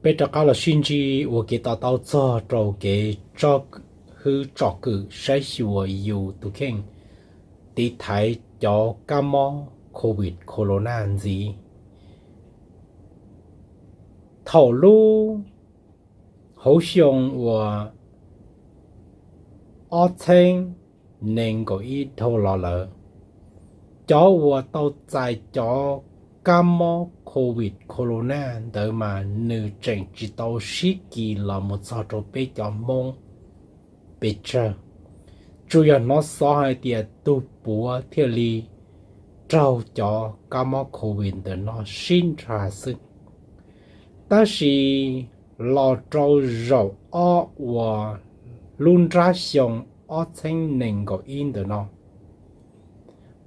Peb rov qab los sib ntsib ua kev to taub txog rau kev tso hwb tsom kwm saib xyuas yus tus kheej tiv thaiv cov kab mob COVID corona ntxiv. Thaum lub hauv xyoo uas ob txheeb nees nkaum ib dhau los lawm, cov uas tau txais cov kab mob COVID corona ntawd mas nws tseem tsis tau sib kis los mus txog rau peb cov Hmoob pes tsawg. Tsuas yog hnov xov hais tias tus puav thiaj li raug cov kab mob COVID ntawm no sib nrhab xwb. Tab sis los rau zaum ob uas lub nrab xyoo ob txheeb nees nkaum ib ntawm no,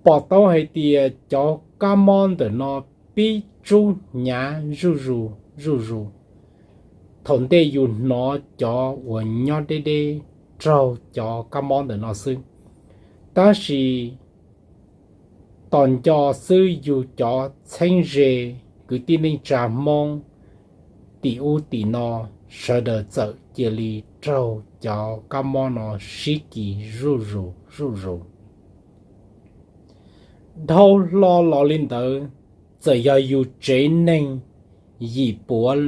pom tau hais tias cov kab mob ntawm no pib tsub hnyav zuj zus zuj zus. Thaum ntej yus hnov cov uas nyob deb deb raug cov kab mob ntawm no xwb, tab sis tos nco xwb yus cov txheeb ze kwv tij neej tsa Hmoob tim ub tim no sawv daws txawm cia li raug cov kab mob no sib kis zuj zus zuj zus. Dhau hlo los li ntawd, txawm yog yus tsev neeg yim puav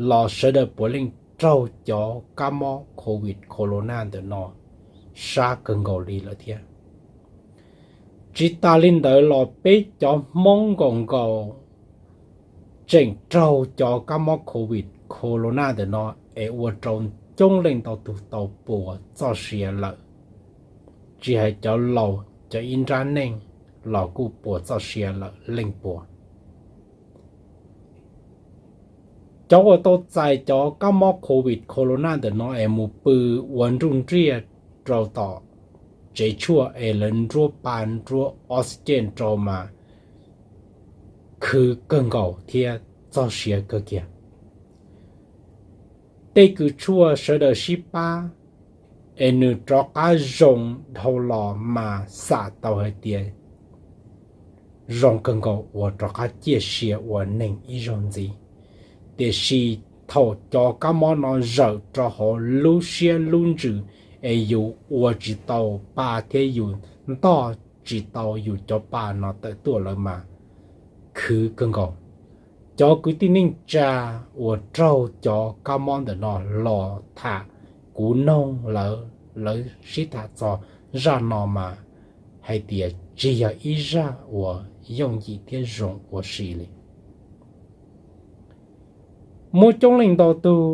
los sawv daws puav leej raug cov kab mob COVID corona ntawm no sab kawg nkaus li lawm thiab. Tsis tas li ntawd los peb cov Hmoob nkaus nkaus tseem raug cov kab mob COVID corona ntawm no es ua rau coob leej ntau tus tau puas txoj sia lawm. Tsis hais cov laus cov ib nrab neej los kuj puas txoj sia lawm leej puas. Cov uas tau txais cov kab mob COVID corona ntawm no es mus pw ua nruj nriaj rau tom tsev tshuaj es lawv nruab pa nruab oxygen rau mas khwv kawg nkaus thiab txog siav kawg kiag. Tej kws tshuaj sawv daws sib pab es nws rov qab zoo dhau los mas xam tau hais tias zoo kawg nkaus uas rov qab ciaj sia ua neeg ib zaug ntxiv. Tiam sis thaum cov kab mob no zawm rau hauv lub siab lub ntsws es yus ua tsis tau pa thiab yus ntoj tsis tau yus cov pa no tawm tuaj lawm mas khwv kawg nkaus. Cov kwv tij neej tsa uas raug cov kab mob ntawm no los tham kuv noog lawv, lawv sib tham txog zaj no mas hais tias tsis yog ib zaj uas yooj yim thiab zoo ua si li. Muaj coob leej ntau tug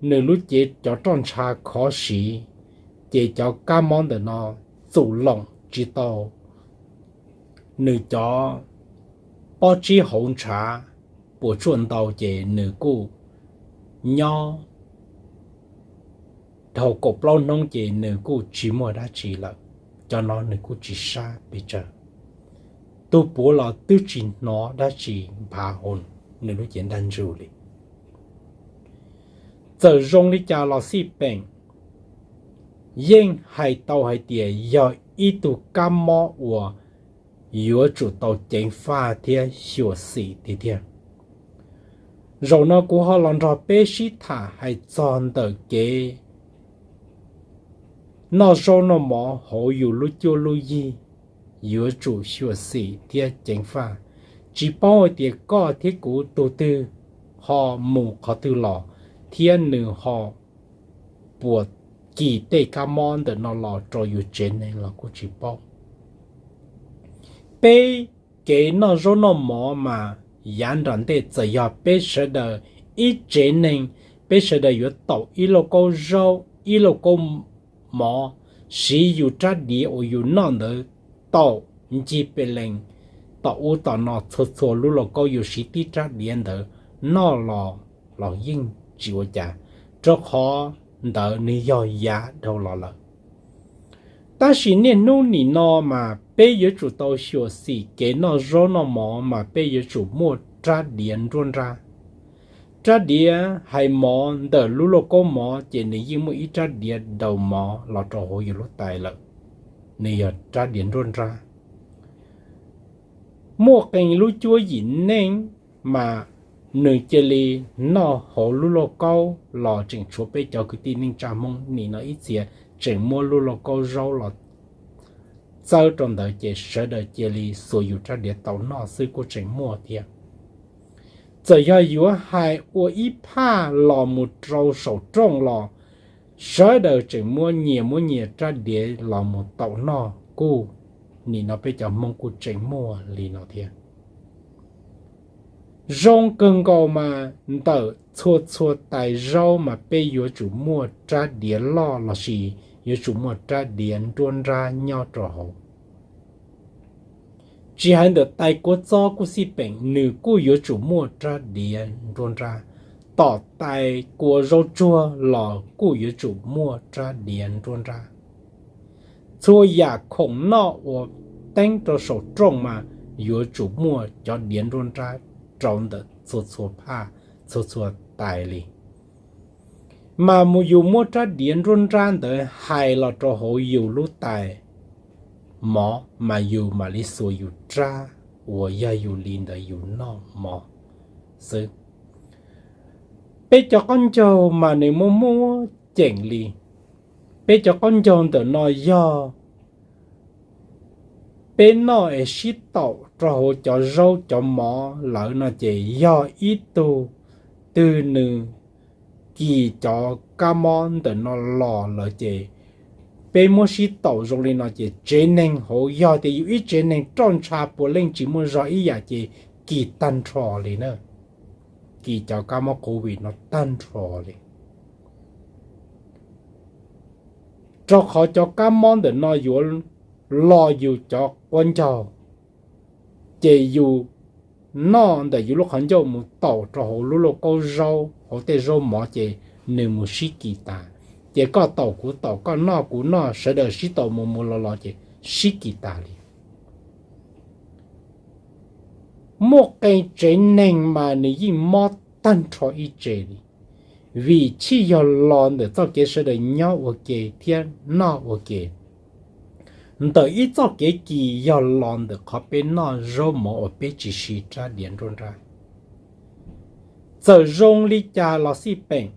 nws lub cev cov roj ntsha khov siv, ces cov kab mob ntawm no txum loom tsis tau nws cov pob tsib hauv ntshav, puas tsuaj ntau ces nws kuj nyob dhau kaum plaub hnub ces nws kuj tsis muaj dab tsi lawm. Cov no nws kuj tsis sab pes tsawg, tus puav los twb tsis hnov dab tsi nphav hauv nws lub cev ntaj ntsug li. Txawm zoo li cas los xij peem, yeej hais tau hais tias yog ib tug kab mob uas yuav tsum tau ceev faj thiab xyuam xim tiag tiag. Zaum no kuv ho los nrog peb sib tham hais txog ntawm kev noj zaub noj mov hauv yus lub cuab lub yig yuav tsum xyuam xim thiab ceev faj. Tsis paub hais tias koj thiab kuv tus twg ho mus qhov twg los thiab nws ho puas kis tej kab mob ntawm no los rau yus tsev neeg los kuj tsis paub. Peb kev noj zaub noj mov mas yav nram ntej txawm yog peb sawv daws ib tsev neeg, peb sawv daws yuav taum ib lauj kaub zaub ib lauj kaub mov, siv yus rab diav uas yus noj ntawd taum ncig pes lees tom ub tom no txhua txhua lub lauj kaub, yus siv tib rab diav ntawd noj los los yeej tsis ua cas, rau qhov ntawd nws yog yav dhau los lawm. Tab sis niaj hnub nim no mas peb yuav tsum tau xyuam xim kev noj zaub noj mov mas peb yuav tsum muaj rab diav nruab nrab. Rab diav hais mov ntawm lub lauj kaub mov ces nws yeej muaj ib rab diav daus mov los rau hauv yus lub tais lawm, nws yog rab diav nruab nrab. Muaj qee lub cuab yim neej mas nws cia li noj hauv lub lauj kaub los tseem tshuav peb cov kwv tij neej tsa Hmoob nim no ib txhia tseem muab lub lauj kaub zaub los txawb rau ntawd ces sawv daws cia li xuas yus rab diav taum noj xwb kuj tseem muaj thiab. Txawm yog yuav hais ua ib phaj los mus rau saum rooj los sawv daws tseem muab nyias muab nyias rab diav los mus taum noj kuj, nim no peb cov Hmoob kuj tseem muaj li no thiab. Zoo kawg nkaus mas ntawm txhua txhua tais zaub mas peb yuav tsum muaj rab diav loj lossis yuav tsum muaj rab diav nruab nrab nyob rau hauv. Tsis hais ntawm tais kua txob kuj xij peem, nws kuj yuav tsum muaj rab diav nruab nrab. Tom tais kua zaub tsuag los kuj yuav tsum muaj rab diav nruab nrab. Txhua yam khoom noj uas teeb rau saum rooj mas yuav tsum muaj cov diav nruab nrab rau ntawm txhua txhua phaj, txhua txhua tais li. Mas mus yus muab rab diav nruab nrab ntawd hais los rau hauv yus lub tais mov mas yus mam li xuas yus rab uas yog yus li ntawd yus noj mov xwb. Peb cov qaub ncaug mas nws muaj muaj ceem li. Peb cov qaub ncaug ntawm no yog peb noj es sib taum rau hauv cov zaub cov mov lawm no ces yog ib tug twg nws kis cov kab mob ntawm no los lawm ces peb muab sib taum zoo li no ces tsev neeg hauv, yog tias yus ib tsev neeg roj ntsha puav leej tsis muaj zog ib yam ces kis tag nrho li na. Kis cov kab mob covid no tag nrho li. Rau qhov cov kab mob ntawm no yuav lo yus cov qaub ncaug, ces yus noj ntawm yus lub qhov ncauj mus taum rau hauv lub lauj kaub zaub hauv tej zaub mov ces nws mus sib kis tas. Ces koj taum kuv taum, koj noj kuv noj, sawv daws sib taum mus mus los los ces sib kis tas li. Muaj qee tsev neeg mas nws yeej mob tag nrho ib tsev li, vim tsis yog los ntawm txoj kev sawv daws nyob ua ke thiab noj ua ke. Ntawm ib txoj kev kis yog los ntawm qhov peb noj zaub mov uas peb tsis siv rab diav nruab nrab. Txawm zoo li cas los xij peem,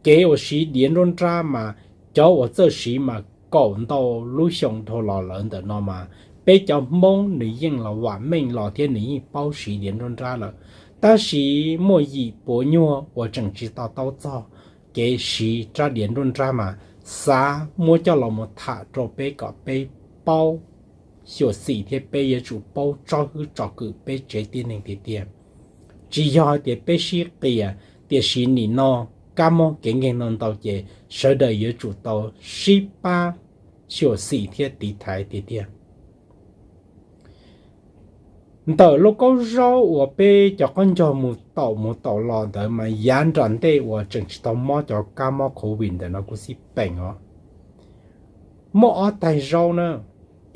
kev uas siv diav nruab nrab mas cov uas txawj siv mas kaum ntau lub xyoo dhau los lawm ntawm no mas peb cov Hmoob nws yeej los vam meej los thiab nws yeej paub siv diav nruab nrab lawm. Tab sis muaj yim puas nyuag uas tseem tsis to taub txog kev siv rab diav nruab nrab mas xav muab coj los mus tham rau peb kom peb paub xyuam xim thiab peb yuav tsum paub tsob hwb tsom kwm peb tsev tib neeg tiag tiag. Tsis yog hais tias peb sib qias, tiam sis nim no kab mob kev nkeeg no ntau ces sawv daws yuav tsum tau sib pab xyuam xim thiab tiv thaiv tiag tiag. Ntawm lub kaub zaub uas peb cov qaub ncaug mus taum mus taum los ntawd mas yav nram ntej uas tseem tsis tau mob cov kab mob covid ntawm no kuj xij peem os. Muaj ob taig zaub na,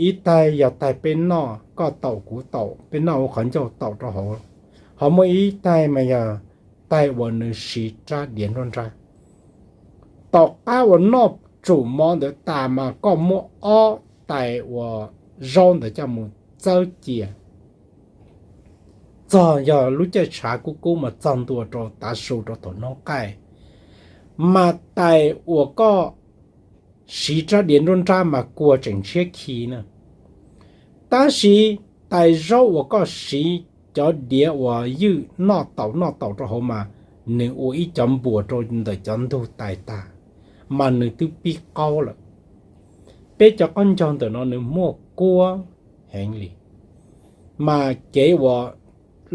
ib taig yog taig peb noj koj taum kuv taum, peb noj ua qhov ncauj taum rau hauv, ho muaj ib taig mas yog taig uas nws siv rab diav nruab nrab. Tom qab uas noj tsum mov ntawd tas mas koj muab ob taig uas zaub ntawd coj mus txawb cia. Txog yog lub caij tshav kub kub mas txog ntua rau tav su rau thaum hnub qaij, mas taig uas koj siv rab diav nruab nrab mas kua tseem ntshiab khi na. Tab sis taig zaub uas koj siv cov diav uas ywj noj taum noj taum rau hauv mas nws ua ib cov npuas rau ntawm cov ntug taig tag, mas nws twb pib qaub lawm. Peb cov qaub ncaug ntawm no nws muaj kuab heev li, mas kev uas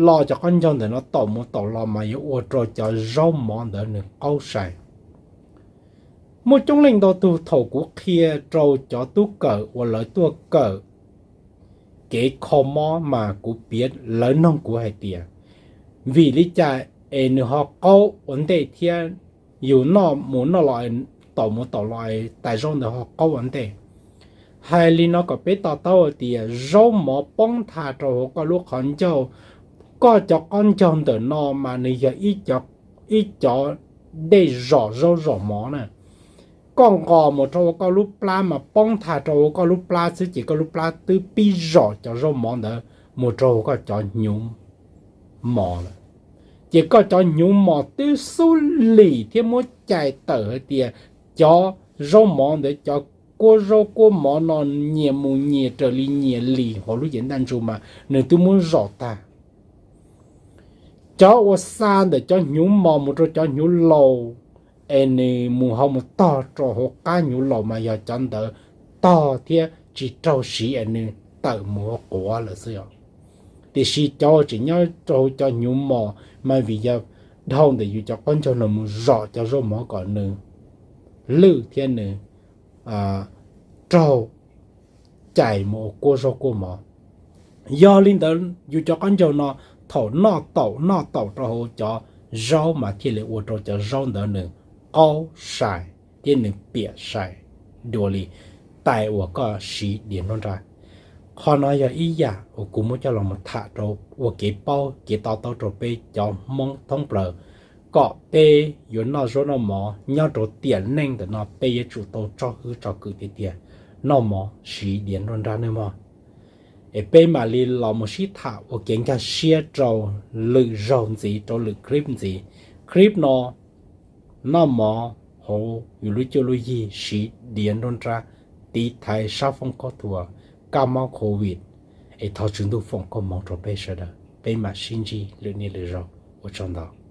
lo cov qaub ncaug ntawm no taum mus taum los mas yuav ua rau cov zaub mov ntawd nws qaub sai. Muaj coob leej ntau tug thaum kuv qhia rau cov tub kawm uas lawv tuaj kawm kev kho mob mas kuv piav lawv nug kuv hais tias, vim li cas es nws ho qaub ua ntej thiab yus noj mus noj los, taum mus taum los, taig zaub ntawd ho qaub ua ntej? Hais li no kom peb to taub hais tias zaub mov poob nthav rau hauv koj lub qhov ncauj, koj cov qaub ncaug ntawm no mas nws yog ib cov dej zom zaub zom mov na. Koj nqos mus rau hauv koj lub plab mas poob nthav rau hauv koj lub plab xwb ces koj lub plab twb pib zom cov zaub mov ntawd mus rau hauv koj cov hnyuv mos lawm. Ces koj cov hnyuv mos twb xub lim thiab muab cais tawm hais tias cov zaub mov ntawd, cov kuab zaub kuab mov no nyias mus nyias raws li nyias lim hauv lub cev ntaj ntsug mas nws twb muab zom tag. Cov uas xa ntawm cov hnyuv mos mus rau cov hnyuv laus es nws mus hau mus tog rau hauv qab hnyuv laus mas yog cov ntawd tog thiab tsis raug siv es nws tawm mus ua quav lawm xwb os. Tiam sis cov uas tseem nyob rau hauv cov hnyuv mos mas vim yog dhau ntawm yus cov qaub ncaug no mus zom cov zaub mov kom nws lwj thiab nws raug cais mus ua kuab zaub kuab mov. Yog li ntawd yus cov qaub ncaug no thaum noj taum noj taum rau hauv cov zaub mas thiaj li ua rau cov zaub ntawd nws qaub sai thiab nws piam sai dua li tais uas koj siv diav nruab nrab. Qhov no yog ib yam uas kuv muab coj los mus tham rau ua kev paub kev to taub rau peb cov Hmoob thoob plaws, kom peb yuav noj zaub noj mov nyob rau tiam neej ntawm no peb yuav tsum tau tsob hwb tso kwm tiag tiag, noj mov siv diav nruab nrab nawb mog. Es peb mam li los mus sib tham ua kev nkag siab rau lwm zaug ntxiv, rau lwm clip ntxiv. Clip no, noj mov hauv yus lub cuab lub yig siv diav nruab nrab, tiv thaiv sab foob khaub thuas, kab mob covid, es thov Tswv Ntuj foom koob hmoov rau peb sawv daws, peb mam sib ntsib lwm niaj lwm zaug, ua tsaug ntau.